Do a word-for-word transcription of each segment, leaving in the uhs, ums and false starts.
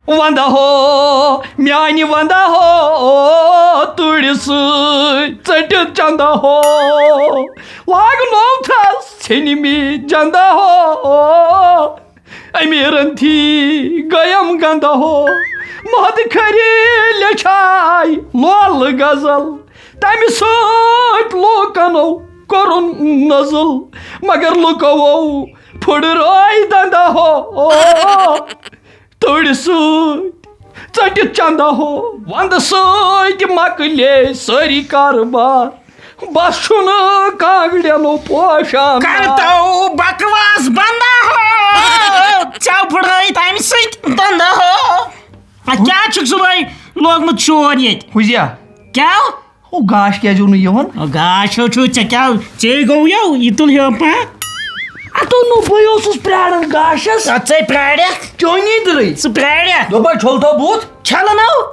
وندا ہو، میانہِ وندا ہو، تُرِ سۭتۍ ژٔٹِتھ چندا ہو۔ لاگ نوو تھس ژھیٚنہِ مےٚ جندا ہو۔ امیرن تھی گیم گندا ہو۔ محد کھری لیچھاے لول غزل۔ تمہِ سۭتۍ لوٗکن کوٚرُن نزل، مگر لُکو پھُڑرٲے دندا ہو۔ تُرِ سۭتۍ ژٔٹِتھ چندا ہو۔ ونٛدٕ سۭتۍ مۄکلے سٲری کارٕبار، بس چھُنہٕ کانٛگڑٮ۪ن پوشان۔ کرتو بکواس بندا ہو، ژےٚ پھُڑرٲے تمہِ سۭتۍ دندا ہو۔ آ، کیٛاہ چھُکھ صُبحٲے لوگمُت شور ییٚتہِ؟ ہُزیا۔ کیٛاہ؟ او، گاش کیٛازِ اوٚن نہٕ یِہُن؟ او، گاش ہو چھُ، ژےٚ کیٛاہ، ژے گوٚو یو، یہِ تُل ہیوٚو پا؟ اَتھ اوٚن نہٕ، بہٕ اوسُس پرٛاران گاشَس۔ اَدٕ ژَے پرٛارٮ۪کھ؟ چٲنی دٕرٕے۔ ژٕ پرٛارٮ۪کھ؟ دوٚپمَے چھوٚل تو بُتھ۔ چھَلہٕ نو۔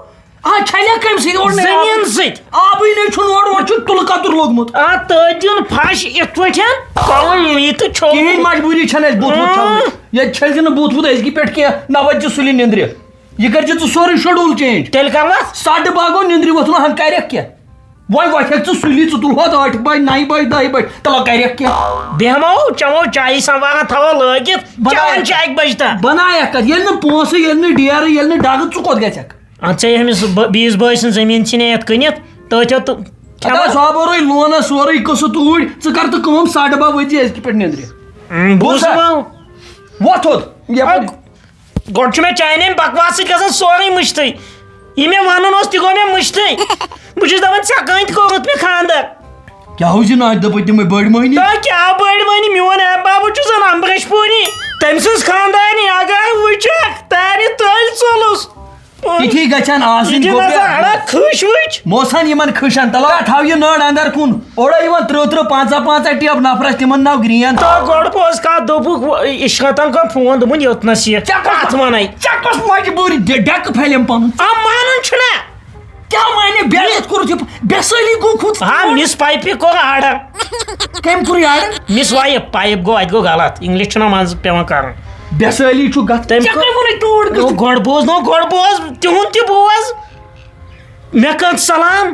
آ، چھَلٮ۪کھ کَمہِ سۭتۍ؟ اورٕ نَے آب۔ زٔمیٖن سۭتۍ۔ آبٕے نَے چھُنہٕ اورٕ، اورٕ چھُ تُلہٕ کَتُر لوٚگمُت۔ آ، تہٕ دیُن پھَش یِتھ پٲٹھۍ، کَلہٕ یی تہٕ چھوٚل۔ کِہیٖنۍ مجبوٗری چھَنہٕ اَسہِ بُتھ وُتھ چھَلنٕچ۔ اۭں۔ ییٚتہِ چھَلہِ زِ نہٕ بُتھ وُتھ أزکہِ پٮ۪ٹھ کینٛہہ، نہ وَتہِ زِ سُلہِ نیٚنٛدرِ۔ یہِ کٔرۍ زِ ژٕ سورُے schedule change۔ تیٚلہِ کَر وَس؟ ساڑٕ باہ گوٚو نیٚنٛدرِ وۄتھُن، ہَن کَرٮ۪کھ کیٛاہ؟ وۄنۍ وۄتھکھ ژٕ سُلی، ژٕ تُلہوتھ ٲٹھِ بجہِ، نَیہِ بجہِ، دَہہِ بجہِ، تَلہ کَرٮ۪کھ کیٛاہ؟ بیٚہمو، چٮ۪مو چایہِ سموارا، تھاوو لٲگِتھ، بَنایَکھ چٮ۪وان چھِ اَکہِ بجہِ تام۔ بَنایَکھ کَتھ؟ ییٚلہِ نہٕ پونٛسہٕ، ییٚلہِ نہٕ ڈیرٕ، ییٚلہِ نہٕ ڈَگہٕ، ژٕ کوٚت گژھکھ؟ اَتھ ژےٚ أمِس ب-، بیٚیِس بٲے سٕنٛز زٔمیٖن چھِ نہ یَتھ کٕنِتھ، تٔتھۍ یوت اَدا کھٮ۪وان۔ صابر روے لونَس سورُے قٕصہٕ توٗرۍ، ژٕ کَر تہٕ کٲم، ساڑٕ باہ ؤتھۍ زِ أزکہِ پٮ۪ٹھ نیٚنٛدرِ۔ اۭں، بوٗزُم۔ بوٗزُم۔ وۄتھ تھوٚد، یَپٲرۍ۔ گۄڈٕ چھُ مےٚ چانہِ اَمہِ بکواسہٕ سۭتۍ گژھان سورُے مٔشتٕے۔ یہِ مےٚ وَنُن اوس، تہِ گوٚو مےٚ مٔشتٕے۔ بہٕ چھُس دَپان، ژےٚ کَتہِ کوٚرُتھ مےٚ خانٛدر؟ کیٛاہ اوس یہِ ناٹہِ دَپان تِمَے بٔڑۍ مۄہنی؟ تہٕ کیٛاہ بٔڑۍ مۄہنی؟ میون ایم بابا چھُ زَن امبریش پوٗری۔ تٔمۍ سٕنٛز خانٛدارِنۍ اگر وٕچھَکھ، تارِ تٔلۍ ژوٚلُس۔ تِتھی گژھن آسٕنۍ، یہِ دِ گوٚو نظر، بیٛاکھ۔ اڑا کھٕش وٕچھ۔ موسان یِمن کھٕشن تلہٕ۔ تھاو یہِ نٔر اندر کُن۔ اورے یِوان ترٕہ ترٕہ، پنٛژاہ پنٛژاہ ٹیپ نفرس، تِمن ناو گرین۔ تو گۄڈٕ بوز کتھ، دوٚپُکھ، و-، عشرتن کوٚر فون، دوٚپُن، یوٚتنس یہِ۔ ژےٚ کۄس، کتھ ونے؟ ژےٚ کۄس مجبوٗری؟ ڈ-، ڈٮ۪کہٕ پھلٮ۪م پنُن۔ آ، مانان چھُنہ۔ کیٛاہ معنی؟ بے عزت کوٚرُتھ یہِ، بے سٲلی گوٚو کھوٚت۔ آ، مِس پایپہِ کوٚر آرڈر۔ کٔمۍ کوٚر یہِ آرڈر؟ مِس وایپ، پایپ گوٚو، اتہِ گوٚو غلط، انگلش چھُنہ منٛزٕ پٮ۪وان کرُن۔ بے سٲلی چھُ گژھ-، بے ژےٚ کٔمۍ ووٚنُے تیوٗت نو گژھِ؟ گۄڈٕ بوز، نو گۄڈٕ بوز، تِہُنٛد تہِ بوز۔ مےٚ کٔر سلام،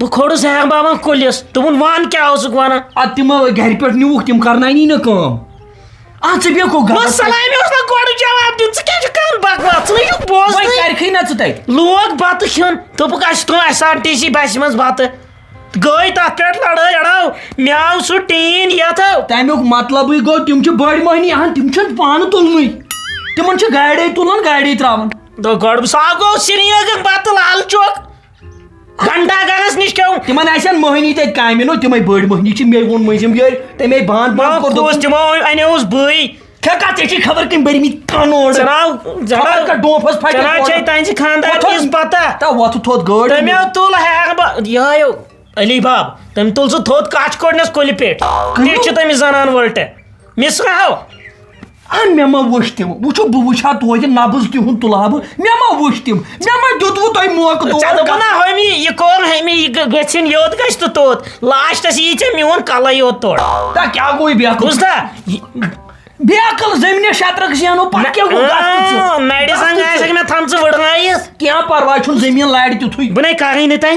بہٕ کھوٚرُس ہیرٕ بابا کُلِس، دوٚپُن، "وَن کیٛاہ اوسُکھ وَنان؟" اَدٕ تِم گرِ پٮ۪ٹھ نیوٗکھ، تِم کرناونی نہٕ کٲم۔ اَدٕ ژٕ بیٚہہ کھو گرس بہٕ پٮ۪ٹھ۔ سلامہِ اوس نہ گۄڈٕ جواب دیُن، ژٕ کیٛاہ چھُکھ کران بکواس؟ ژٕ نَے چھُکھ بوزنٕے۔ وۄنۍ کرِکھٕے نہ ژٕ تَتہِ۔ لوگ بَتہٕ کھیوٚن، دوٚپُکھ، "اَسہِ ترٛوو ایس آر ٹی سی بسہِ منٛز بَتہٕ۔" گٔے تَتھ پٮ۪ٹھ لڑٲے اڑاو، مےٚ آو سُہ ٹیٖن یَتھ۔ تَمیُک مطلبٕے گوٚو، تِم چھِ بٔڑۍ مۄہنی اَہَن، تِم چھِنہٕ پانہٕ تُلنٕے۔ تِمَن چھِ گاڑے تُلان، گاڑے ترٛاوان۔ دو گۄڈٕ سُہ ہا گوٚو سرینگر پتہٕ لال چوک۔ گھنٹا گرس نِش کیٛاہ؟ تِمن آسن مۄہنی تتہِ کامہِ، نو تِمے بٔڑۍ مۄہنی چھِ، مےٚ ووٚن مٔنٛزِم یورٕ، تٔمۍ بنٛد بنٛد ما کوٚر، دوٚپُن، کُس تِمو انیوس بٕے۔ کھےٚ کتھ، ژےٚ چھِ خبر کٔمۍ بٔرمٕتۍ کنوڑ۔ ژٕ ناو، ژٕ خبر ناو، کتھ ڈونٛپھس پھٹہِ ژٕ ناو کھوڑ۔ چھے تہنٛزِ خانٛدارنہِ وۄتھ ہٕنٛز پتہ۔ تہ وۄتھ تھوٚد گٲڑۍ۔ تٔمۍ تُل ہیٚہر با-، یِہوٚے علی باب، تٔمۍ تُل سُہ تھوٚد کچھ کوٚڑنس کُلہِ پٮ۪ٹھ۔ کٔمۍ؟ تیُتھ چھُ تٔمِس زنان وٲلٹہٕ۔ مِصرا ہو۔ آ، مےٚ ما وٕچھ تِم؟ وٕچھو، بہٕ وٕچھِ ہا توتہِ نبض تِہُنٛد، تُلہٕ ہا بہٕ۔ مےٚ ما وٕچھ تِم؟ مےٚ ما دیُتوٕ تۄہہِ موقعہٕ تور ژےٚ دوٚپُن گژھنُک؟ نا، ہومی، یہِ کوٚر ہومی، یہِ گٔ-، گٔژھِنۍ یوٚت گژھِ تہٕ توٚت۔ لاسٹَس یی ژےٚ میون کَلَے یوت تورٕ۔ تا کیٛاہ گوٚو یہِ بیکُل؟ بوٗزتھا؟ یہِ بیکُل زٔمیٖنہِ شطرکھ زینو، پَتہٕ کیٛاہ گوٚو؟ گژھ تہٕ ژٕ۔ اۭں، نَرِ گژھ تہٕ زنٛگہٕ ژٕ۔ آسٮ۪کھ مےٚ تھَمژٕ ؤڑنٲیِتھ۔ کینٛہہ پَرواے چھُنہٕ، زٔمیٖن لارِ تیُتھُے۔ بہٕ نے کَرٕے نہٕ تَتہِ۔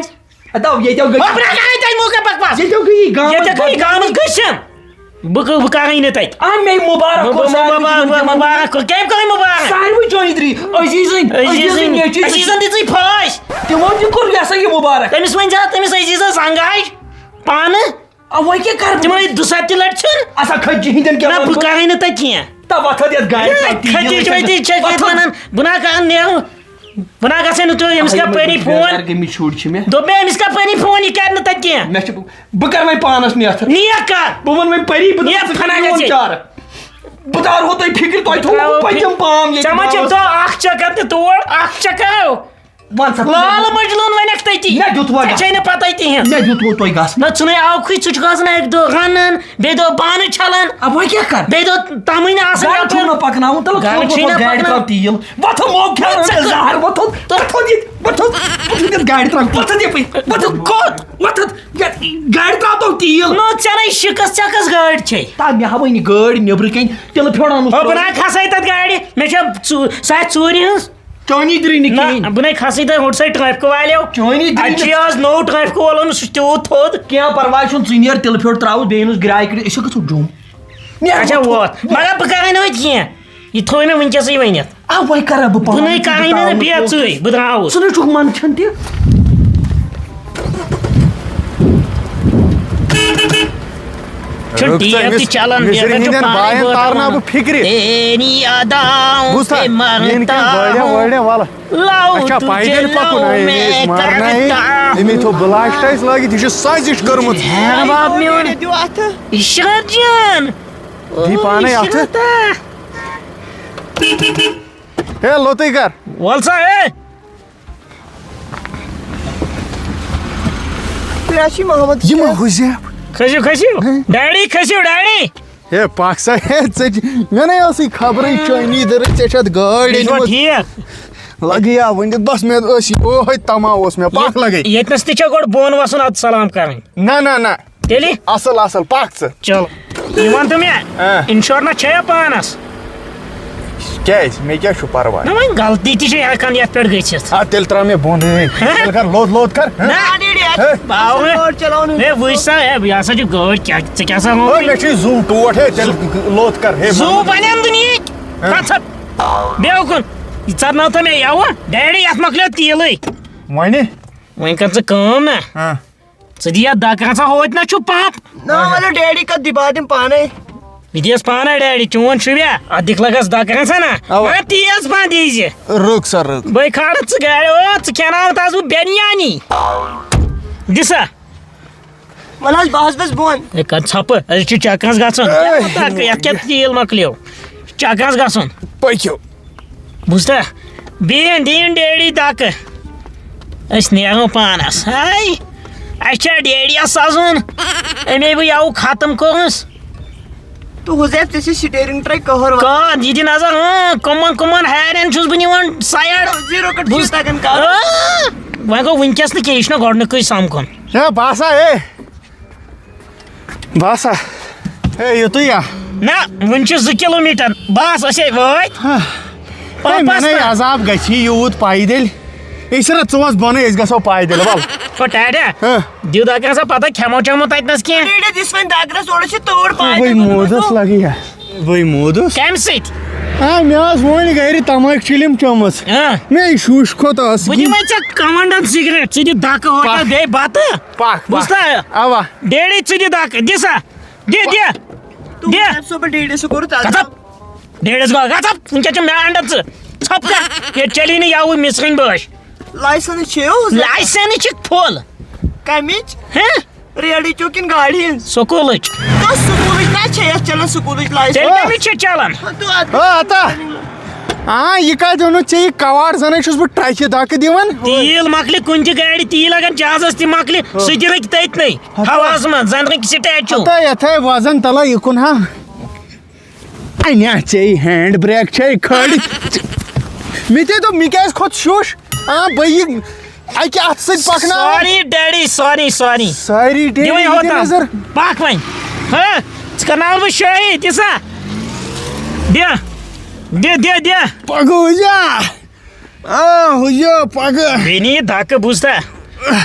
ہتو، ییٚتیو گٔے۔ ہو، بہٕ نہ کرے تۄہہِ موقع بکواس۔ ییٚتیو گٔے یہِ گامَس ییٚتیو گٔے یہِ گامَس گٔژھِن۔ بہٕ گٔ-، بہٕ کرے نہٕ تَتہِ۔ آ، مے مُبارک مُب-، کوٚر مُب-، ساروٕے مُبارک، تِمن، تِمن۔ مُبارک کوٚر۔ کٔمۍ کوٚر مُبارک؟ ساروٕے چٲنۍ درٛی۔ عزیٖزٕنۍ، عزیٖزٕنۍ، عزیٖزٕنۍ نیٚچوۍ۔ عزیٖزَن دِژٕے پھٲسۍ۔ تِمو تہِ کوٚر یہِ ہسا یہِ مُبارک۔ تٔمِس ؤنۍ زِ تٔمِس عزیٖزَس زنٛگہٕ ہاے پانہٕ۔ آ، وۄنۍ کیٛاہ کَرٕ بہٕ؟ تِمَن ہے دُسَتہِ لَٹہِ ژھیوٚن۔ اَسا کھٔتۍ جِہِنٛدٮ۪ن کیٛاہ نہ، وَنہٕ بہٕ بہٕ؟ کَرٕے نہٕ تَتہِ کینٛہہ۔ تہ وۄتھ حظ یَتھ گاڑِ ہے، ترٛاو تیٖل کھٔتۍ چھِ، وۄتھ حظ۔ وَتہِ چھِ، چھِ وَتھ حظ۔ وَنان، بہٕ نہ کَرٕ نیرٕ۔ بہٕ نہ گژھے نہٕ تُہۍ، أمِس کیٛاہ آے پٔری مےٚ فون؟ بیٚیہِ گَرِ گٔمٕتۍ شُرۍ چھِ مےٚ۔ دوٚپ مےٚ، أمِس کیٛاہ پٔری فون، یہِ کَرِ نہٕ تَتہِ کینٛہہ۔ مےٚ چھِ، بہٕ کَرٕ وۄنۍ پانَس نیتھٕ۔ نیر کَر۔ بہٕ وَنہٕ وۄنۍ پٔری، بہٕ نیر دَپَس، ژٕ کھَنا کَر میون گژھِ۔ چارٕ۔ بہٕ تارہو تۄہہِ فِکرِ، تۄہہِ تھوٚوُ بہٕ پٔتِم پام ییٚتہِ۔ ژےٚ ما چھِ دۄہ اَکھ چَکَر تہِ تور، اَکھ چَکَر۔ وَن سا، لال مجنون ونکھ تٔتی۔ مےٚ دیُت وۄنۍ ژےٚ چھے نہٕ پتہ کِہیٖنۍ۔ مےٚ دیُت وۄنۍ تۄہہِ گژھنہٕ۔ نہ، ژٕ نے آوکھٕے، ژٕ چھُکھ آسان اَکہِ دۄہ رَنان، بیٚیہِ دۄہ بانہٕ چھَلان۔ اَ، وۄنۍ کیٛاہ کَرٕ؟ بیٚیہِ دۄہ تَمٕے نہٕ آسان گاڑِ یَپٲرۍ۔ چھُو نہ پَکناوُن، تَلہٕ گاڑِ کھوٚت چھُے وۄتھ نہ گاڑِ پَکناوُن۔ ترٛاو تیٖل۔ وۄتھ ہو، موقعہٕ کھیٛاو نہٕ ژےٚ زَہر، وۄتھ ہو، وۄتھ ہو ییٚتہِ، وۄتھ ہو، وۄتھ ہو ییٚتہِ گاڑِ ترٛاو، وۄتھ ہو یَپٲرۍ، وۄتھ ہو، کوٚت؟ وۄتھ ہو، یَتھ گاڑِ ترٛاو تو تیٖل۔ نہ، ژےٚ نے شِکَس، ژےٚ کۄس گٲڑۍ چھے؟ تا مےٚ ہاوٲنی گٲڑۍ نیٚبرٕ کَنۍ، تیٚلہِ پھیوٚڑاونَس او، بہٕ تورٕ۔ نہ کھسَے تَتھ گاڑِ، مےٚ چھےٚ ژو-، سۄ آسہِ ژوٗرِ ہٕنٛز۔ چٲنی درٕے نہٕ نہ، کِہیٖنۍ۔ بہٕ نے کھسٕے تۄہہِ ہُٹسے ٹریفکہٕ والیو۔ چٲنی درٕے اَتہِ چھُ نہٕ۔ یہِ آز نوٚو ٹریفکہٕ وول اوٚنمُت، سُہ چھُ تیوٗت تھوٚد۔ کینٛہہ پرواے چھُنہٕ، ژٕ نیر تِلہٕ پھیوٚر ترٛاوُس، بیٚیہِ أنِس گرٛاے کٔڑِتھ، أسۍ ہٮ۪کو ژھُن جوٚم۔ نیر اچھا، ووت۔ ووت۔ مگر بہٕ کرے نہٕ وۄنۍ کینٛہہ۔ یہِ تھوٚو مےٚ وٕنکیٚسٕے ؤنِتھ۔ آ، وۄنۍ کرا بہٕ پانہٕ بہٕ نے کرے نہٕ، ٹاونَس بیٚہہ منٛز۔ ژٕے، بہٕ درٛاوُس۔ ژٕ نَے چھُکھ منٛدچھان تہِ۔ چھُنہٕ رُک ژٕ، ٹیپ تہِ أمِس چلان، مِصری بیٚیہِ چھُ ہٕنٛدٮ۪ن پانے بایَن وٲتمُت۔ تارناو بہٕ فِکرِ۔ تیری اداؤں بوٗزتھا؟ پہ یِن کینٛہہ مرتا گٲڑیاں ہوں۔ وٲڑیاں وَلہٕ۔ لاؤ اچھا، تجھے پیدل پکُن، لاؤ اے، میں اے، أسۍ مارنا، اے۔ کرتا۔ أمۍ تھوٚو بلاسٹ اَسہِ لٲگِتھ، یہِ چھُ سٲزِش کٔرمٕژ۔ ہے باب میون۔ دِیِو اَتھٕ۔ یہِ شہر جان۔ دی پانے اَتھٕ۔ شہر تا۔ ہے، لوٚتُے کر۔ وَل سا، ہے۔ تُہۍ حظ چھِو محمد یہِ ما شیخ؟ حُزیف؟ کھٔسِو، کھٔسِو۔ ہیں؟ ڈیڈی، کھٔسِو، ڈیڈی۔ ہے، پکھ سا، ہے، ژےٚ چھِ، مےٚ نے ٲسٕے خبرٕے چٲنی دٔرٕے، ژےٚ چھِ اَتھ گٲڑۍ تُہۍ چھِوا أنمٕژ۔ ٹھیٖک؟ لگیا ؤنِتھ، بس مےٚ ٲس یہِ، اوہے تما اوس مےٚ، پکھ لگے۔ ییٚتنس تہِ چھےٚ گۄڈٕ بۄن وسُن، اَدٕ سلام کرٕنۍ۔ نہ، نہ، نہ۔ تیٚلہِ؟ اصل، اصل، پکھ ژٕ۔ چلو۔ یہِ وَن تہٕ مےٚ، آ۔ انشورنس چھےٚ یا پانس؟ کیازِ؟ مےٚ کیٛاہ چھُ پرواے؟ نہ، وۄنۍ غلطی تہِ چھِ ہٮ۪کان یتھ پٮ۪ٹھ گٔژھِتھ۔ آ، تیٚلہِ ترٛاو مےٚ بۄن، ہے۔ ہہ؟ تیٚلہِ کر لوٚت لوٚت کر، ہہ؟ نہ، ہے؟ باو ہے۔ گٲڑۍ چلاونٕے۔ ہے، وٕچھ سا، ہے، یہِ ہسا چھِ گٲڑۍ، کیٛاہ، ژےٚ کیٛاہ سا ووٚن؟ ہے، مےٚ چھُے زُو ٹوٹھ، ہے، تیٚلہِ لوٚت کر، ہے، زُو مۄنٛدٕ۔ بنن دُنیہٕکۍ۔ ہہ؟ کتھ ژٕ بیوکُن۔ یہِ ژرناو تہٕ مےٚ یَوٕ، ڈیڈی، یتھ مۄکلیو تیٖلٕے۔ وۄنہِ؟ وۄنۍ کر ژٕ کٲم نا۔ ہہ۔ ژٕ دِ یتھ دکہٕ ہسا ہوتہِ نہ چھُ پمپ۔ نہ، ولو ڈیڈی کتھ دی، بہٕ دِمہٕ پانے۔ یہِ دِیس پانے ڈیڈی، چون چھُ مےٚ۔ اتھ دِکھ لگس دکہٕ ہسا نہ۔ اوا۔ مگر تیز پہن دیٖزِ۔ رُک سا، رُک۔ بٲے کھالکھ ژٕ گاڑِ، او، ژٕ کھٮ۪ناوتھ آز بہٕ بریانی۔ دِ سا۔ وَلہٕ حظ، بہٕ حظ گژھٕ بۄن۔ ہے، کَتھ ژھۄپہٕ؟ أسۍ چھِ چَکرَس گژھُن۔ اے۔ کیٛاہ پَتہ، یَتھ کیٛاہ تیٖل مۄکلیو؟ چَکرَس گژھُن۔ پٔکِو۔ بوٗزتھا؟ بیٚیہِ دِیِن ڈیڈی دَکہٕ۔ أسۍ نیرو پانَس۔ ہاے، اَسہِ چھا ڈیڈیَس سَزُن؟ أمے بہٕ یَوٕ ختم کوٚرُس۔ تہٕ حُذیف، ژےٚ چھِ steering tray قہر وَ- کَر، یہِ دِ نظر، اۭں، کٕمَن کٕمَن ہیرٮ۪ن چھُس بہٕ نِوان side؟ Zero cut بوٗز-، چھُس تَگان کَرُن۔ اۭں، وۄنۍ گوٚو وٕنۍکٮ۪س نہٕ کینٛہہ، یہِ چھُنہ گۄڈٕنیُکُے سَمکھُن۔ ہے، باسا، اے۔ باسا۔ اے، یُتُے یا؟ نہ، وُنہِ چھِ زٕ کِلوٗ میٖٹر۔ بس، أسے وٲتۍ۔ ہاں۔ پا-، اے، مےٚ پس نَے تام۔ عذاب گژھی یوٗت پایدٔلۍ۔ أسۍ رَٹ ژٕ وَس بۄنٕے، أسۍ گژھو پایدٔلۍ، وَل۔ ہو، ٹاٹا۔ ہاں۔ دِیِو دَکہٕ ہسا پَتہ کھٮ۪مو چٮ۪مو تَتہِ نَس کینٛہہ۔ ڈیڈی، یُس وۄنۍ دَکرَس اورٕ چھِ تۭر پایدٔلۍ وۄنۍ موٗدَس لَگہِ یا۔ بٔے موٗدُس۔ کَمہِ سۭتۍ؟ آ، مےٚ ٲس وۄنۍ گرِ تماکھ چِلِم چٔمٕژ۔ آ۔ مےٚ یہِ شوٗش کھوٚت ٲس۔ بہٕ دِمَے ژےٚ کمنڈن سگریٹ، ژٕ دِ دَکہٕ ہوٹل پکھ۔ بیٚیہِ بَتہٕ۔ پکھ، پکھ۔ بوٗزتھا؟ اوا۔ ڈیڈی، ژٕ دِ دَکہٕ، دِ سا۔ دِ، دِ۔ تُہُنٛد دِ۔ صٲب، صٲب، ڈیڈی سُہ کوٚرُتھ اَز۔ گژھ ژَپ۔ ڈیڈیَس گوٚو، گژھ ژَپ۔ وٕنکٮ۪س چھِ مےٚ انڈن ژٕ۔ ژھۄپ کر۔ ییٚتہِ چلی نہٕ یَوٕ مِسرِنۍ بٲش۔ لایسنس چھِ یو؟ لایسنس چھِ فُل۔ کَمِچ؟ ہہ؟ ریڈی چوکِن گاڑی ہٕنٛز۔ سکوٗلٕچ۔ کۄس سکوٗلٕچ؟ نہ چھے یَتھ چلان سکوٗلٕچ لایسنس۔ تیٚلہِ کَمِچ چھِ چلان؟ ہاں، تہٕ او، اتا۔ آ، یہِ کَتہِ اوٚنُتھ ژےٚ یہِ کَوار؟ زَنَے چھُس بہٕ ٹرٛکہِ دَکہٕ دِوان۔ تیٖل مۄکلہِ کُنہِ تہِ گاڑِ، تیٖل اگر جہازَس تہِ مۄکلہِ، ہاں۔ سُہ تہِ رُکہِ تٔتنٕے، ہاں۔ ہواہَس منٛز، زَن رُکہِ سٹیچوٗ۔ ہتا یَتھَے وَزَن تَلہ یہِ کُن ہا۔ اَنیا ژےٚ ہینڈ بریک چھے کھٲلِتھ؟ مےٚ تے دوٚپ، مےٚ کیٛازِ کھوٚت شوٗش؟ آ، بہٕ یہِ اَکہِ اَتھٕ سۭتۍ پَکناوٕ۔ ساری ڈیڈی، ساری، ساری۔ ساری ڈیڈی، دِوٕے یہِ دِ ہوتن۔ نظر۔ پَکھ وۄنۍ۔ ہہ؟ ژٕ کَرناوَن بہٕ شٲہی، دِ سا۔ دِ۔ دِ، دِ، دِ۔ پَکو، ہُجا۔ آ، ہُجا، پَکہٕ۔ بیٚیہِ نہٕ یہِ دَکہٕ، بوٗزتھا؟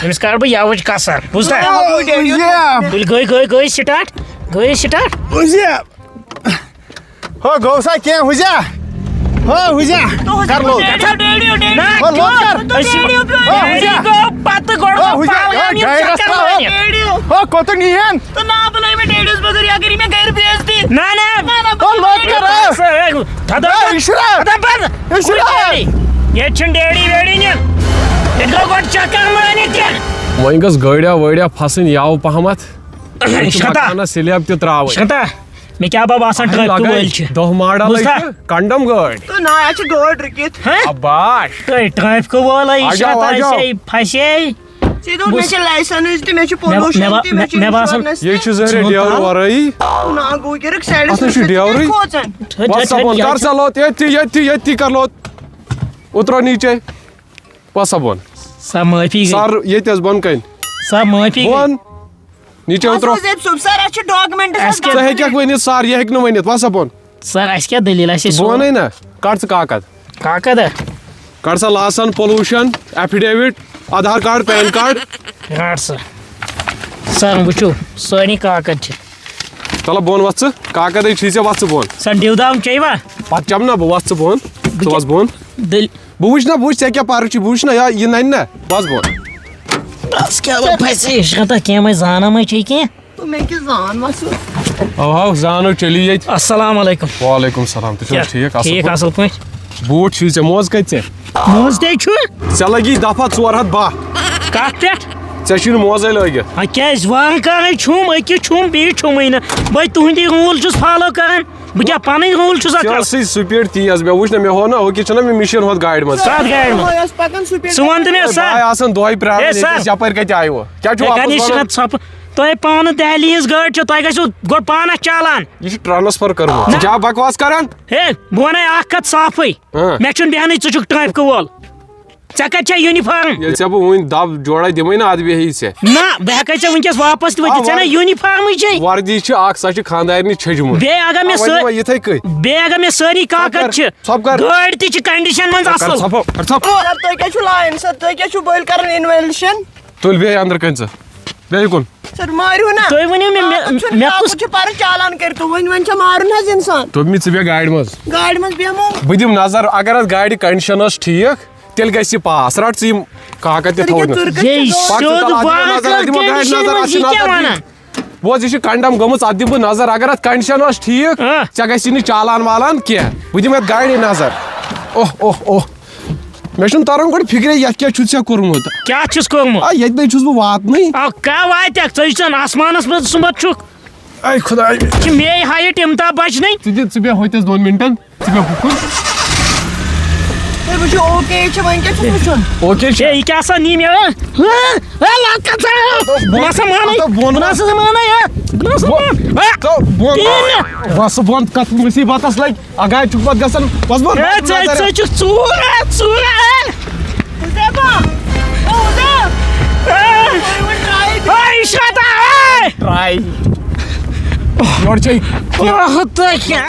أمِس کَرٕ بہٕ یَوٕچ کَسر، بوٗزتھا؟ آ، ہُجا۔ تُلۍ گٔے، گٔے، گٔے سٹاٹ۔ گٔے سٹاٹ۔ ہُجا۔ ہو، گوٚو سا کینٛہہ، ہُزیا؟ ہو، ہُزیا؟ کر لوٚت۔ ڈیڈیو، ڈیڈیو، نہ، ہو، لوٚت کر۔ ڈیڈیو پیوٚو، ہو، ہُزیا؟ ڈیڈیو پیوٚو پتہٕ گۄڈٕ ہو، ہُزیا؟ پلگام یہِ ڈایرس چکر ترٛاو۔ وۄنۍ۔ ڈیڈیو۔ ہو، کوٚتُن یِیَن؟ تہٕ نا بنٲیِو مےٚ ڈیڈیوس بغٲر، یہِ اگر یہِ مےٚ گرِ بے عزتی۔ نہ، نہ۔ نہ، نہ، ہو، لوٚت کر۔ بس، ہے، تھدا ہے، بند۔ عشرت۔ تھدا بند۔ عشرت۔ ییٚتہِ چھُنہٕ ڈیڈی ویڈی نِیُن۔ ییٚتہِ گوٚو گۄڈٕ چکر مٲنِتھ تہِ۔ وۄنۍ گٔژھ گٲڑیا وٲڑیا پھسٕنۍ یَوٕ پہمتھ۔ وۄنۍ چھُ شتا۔ مکانس سلیب تہِ ترٛاوٕنۍ۔ شتا۔ مےٚ کیٛاہ بب آسان اہے ٹرٛکہِ لگے، وٲلۍ چھِ۔ دۄہ ماڈل بوٗزتھا؟ چھِ کنڈم گٲڑۍ۔ تہٕ نا، اَسہِ چھِ گٲڑۍ رُکِتھ۔ ہہ؟ اباش۔ ہے، ٹرٛیفکہٕ وٲلۍ آ جاو، شاید آ جاو۔ آسہِ ہے، پھسے۔ ژےٚ دوٚپ، مےٚ چھِ لایسنس تہِ، مےٚ چھُ مےٚ، مےٚ، pollution تہِ، مےٚ چھُ مےٚ باسان، insurance۔ یہِ چھُ زہرِ ژھٕنُن ڈیورٕ تام۔ ورٲیی۔ نا، گوٚو کیٛاہ رُک، سایڈس اَتھ نہ چھُ پٮ۪ٹھ ڈیورٕے۔ کھوژان۔ ٹھٔہر، وَس ٹھٔہر، سا بۄن، ٹھٔہر، کر ٹھٔہر۔ سا لوٚت، ییٚتھی، ییٚتھی، ییٚتھی کر لوٚت۔ اُترو نیٖچے۔ وَس سا بۄن۔ سا معٲفی گٔے۔ سر، ییٚتہِ حظ بۄن کَنہِ۔ سا معٲفی گٔے۔ بۄن۔ نیٖچے اَتھ اُترو۔ منٛز أمۍ سُنٛد، سر، اَسہِ چھِ documents اَسہِ حظ کیٛاہ؟ ژٕ ہیٚکَکھ ؤنِتھ، سر، یہِ ہیٚکہِ نہٕ ؤنِتھ، وَس سا بۄن۔ سر، اَسہِ کیٛاہ دٔلیٖل؟ اَسہِ ٲسۍ بہٕ وَنَے نا، کَڑ ژٕ کاکد۔ کاکد ہا؟ کڑ سا licence pollution affidavit, Aadhaar card, PAN card. رٹ سا۔ سر، وٕچھِو، سٲری کاکد چھِ۔ تَلہٕ بۄن وَژھ ژٕ، کاکدٕے چھُے ژےٚ، وَژھ ژٕ بۄن۔ سر، ڈِو دام چیٚیہِ وا؟ پَتہٕ چَمہٕ نا بہٕ، وَژھ ژٕ بۄن۔ ژٕ وَژھ بۄن۔ دٔلۍ۔ بہٕ وٕچھِ نا، بہٕ وٕچھِ ژےٚ کیٛاہ پَرٕ چھُے، بہٕ وٕچھِ نا، یا یہِ نَنہِ نا، وَژھ بۄن۔ بس کیٛاہ وۄنۍ پھسے، یہِ چھُنہٕ تَتھ کینٛہہ، وۄنۍ زانان ما چھے کینٛہہ؟ تہٕ مےٚ کیٛاہ زان وَسُن؟ اَو ہاو، زانو چلی ییٚتہِ۔ السلام علیکم۔ وعلیکم السلام، تُہۍ چھِو حظ کیٛاہ؟ ٹھیٖک؟ اَصٕل ٹھیٖک، پٲٹھۍ؟ اَصٕل پٲٹھۍ۔ بوٗٹھ چھُے ژےٚ، موزٕ کَتہِ ژےٚ؟ موزٕ تے چھُ؟ ژےٚ لَگی دَفعہ ژور ہَتھ باہ۔ کَتھ پٮ۪ٹھ؟ ژےٚ چھُے نہٕ موزَے لٲگِتھ۔ ہا، کیٛازِ؟ وۄنۍ کَرٕے چھُم، أکِس چھُم، بیٚیہِ چھُمٕے نہٕ۔ بہٕ تُہُنٛدُے روٗل چھُس فالو کَران۔ بہٕ کیٛاہ پَنٕنۍ روٗل چھُس اَتھ ژےٚ کَران؟ ٲسٕے سُپیٖڈ تیز، مےٚ وٕچھ نہ، مےٚ ہوو نہ، ہُہ کہِ چھُنہ مےٚ مِشیٖن ہۄتھ گاڑِ منٛز۔ کَتھ گاڑِ منٛز؟ یۄس پَکان سُپیٖڈ ژٕ وَن تہٕ مےٚ، ہے، سَر۔ بہٕ آسان دۄہَے پرٛاران ہے، سَر۔ ییٚتہِ، یَپٲرۍ کَتہِ آیہِ وۄنۍ؟ کیٛاہ چھُو ہے، واپَس کَرنہِ چھِ وَنان؟ اَتھ ژھۄپہٕ۔ تۄہہِ پانہٕ دہلی ہِنٛز گٲڑۍ چھِ، تۄہہِ گژھِو گۄڈٕ پانَس چالان۔ یہِ چھُ ٹرٛانسفَر کٔرمٕژ۔ نہ۔ ژٕ کیٛاہ بکواس کَران؟ ہے، بہٕ وَنَے اَکھ کَتھ صافٕے۔ ہاں۔ مےٚ چھُنہٕ بیٚہنٕے، ژٕ چھُکھ ٹرٛیفکہٕ وول۔ ژےٚ کَتہِ چھےٚ یوٗنِفارم؟ ییٚلہِ ژےٚ بہٕ وٕنۍ دَب جوڑا دِمَے نہ، اَدٕ بیٚہہِ ژےٚ۔ نہ، بہٕ ہٮ۪کَے ژےٚ وٕنۍکٮ۪س واپَس تہِ آ، وٲتِتھ۔ ژےٚ نہ وَر-، یوٗنِفارمٕے چھے۔ وردی چھِ اَکھ، سۄ چھِ خانٛدارنہِ چھٔجمٕژ۔ بیٚیہِ اگر مےٚ آ، وۄنۍ سٲ-، دِمَے یِتھَے کٔنۍ۔ بیٚیہِ اگر مےٚ سٲری ژھۄپ کاکد کر، چھِ، ژھۄپ کر۔ گٲڑۍ تہِ چھِ condition منٛز ژھۄپ کر، اَصٕل۔ ژھۄپ کر، ژھۄپ۔ سر، تُہۍ کیٛاہ چھُو لاین؟ سر، تُہۍ کیٛاہ چھُو بٔلۍ کران invention؟ تُلۍ بیٚہہ أنٛدرٕ کَنہِ ژٕ۔ بیٚہہ یُکُن۔ سر، مٲرِو نہ۔ تُہۍ ؤنِو مےٚ، مےٚ، کاکُد چھُ مےٚ کاکُد کُس چھُ پَرُن چالان کٔرِتھ، تُہۍ ؤنِو، وۄنۍ چھا مارُن حظ اِنسان؟ دوٚپمَے ژٕ بیٚہہ گاڑِ منٛز۔ گاڑِ منٛز بیٚہمو۔ بہٕ دِمہٕ نظر، اگر اَتھ گاڑِ condition ٲس ٹھیٖک، تیٚلہِ گژھِ یہِ پاس۔ رَٹ ژٕ یِم کاکد تہِ تھاوَتھ مےٚ۔ یے پَکھ ژٕ سیوٚد تَلہٕ، اَتھ دِمہٕ واقعہ نظر، اَتھ دِمہٕ گاڑِ condition نظر، اَتھ منٛز چھِ یہِ نظر کیٛاہ دِنۍ۔ وَنان؟ بوز، یہِ چھُ condemn گٔمٕژ، اَتھ دِمہٕ بہٕ نظر۔ اگر اَتھ condition ٲس ٹھیٖک، آ۔ ژےٚ گژھِ نہٕ چالان والان کینٛہہ۔ بہٕ دِمہٕ اَتھ گاڑِ نظر۔ اوہ، اوہ، اوہ۔ مےٚ چھُنہٕ تَران گۄڈٕ فِکرے، یَتھ کیٛاہ چھُتھ ژےٚ کوٚرمُت۔ کیٛاہ چھُس کوٚرمُت؟ آ، ییٚتہِ نَے چھُس بہٕ واتنٕے۔ آ، کیٛاہ واتٮ۪کھ؟ ژٕ یُس زَن آسمانَس منٛز سُمبَتھ چھُکھ۔ اے خۄداے۔ یہِ چھِ میٛٲنۍ height اَمہِ تاپھ بَچنٕے۔ ژٕ دِ، ژٕ بیٚہہ ہوٚتٮ۪س دۄن مِنٹَن۔ ژٕ مےٚ ہُکُن۔ ہے، بہٕ چھُس اوکے، یہِ چھِ وۄنۍ کیٛاہ چھُس وٕچھُن؟ اوکے چھُ۔ ہے، یہِ کیٛاہ سا نی مےٚ؟ ہے، ہے، لَتھ کَتھ ژٕ؟ بہٕ نہ سا مانَے۔ ہَتو بۄن۔ بہٕ نہ سا مانَے، ہے۔ بہٕ نہ سا مان۔ ہے، تہٕ بۄن۔ ٹیٖن مےٚ۔ وَسہٕ بۄن، کَتھ مُصیٖبتَس لَگہِ؟ اَگاے چھُکھ پَتہٕ گژھان۔ وَسہٕ بۄن۔ ہے، ژٕ، ژٕ چھُکھ ژوٗر، ہے، ژوٗر، ہے۔ حُذیفہ، او حُذیف۔ ہے۔ تُہۍ وۄنۍ try۔ ہے، یہِ چھُ واتان، ہے۔ Try۔ یورٕ چھے۔ آہ، تہٕ کیٛاہ؟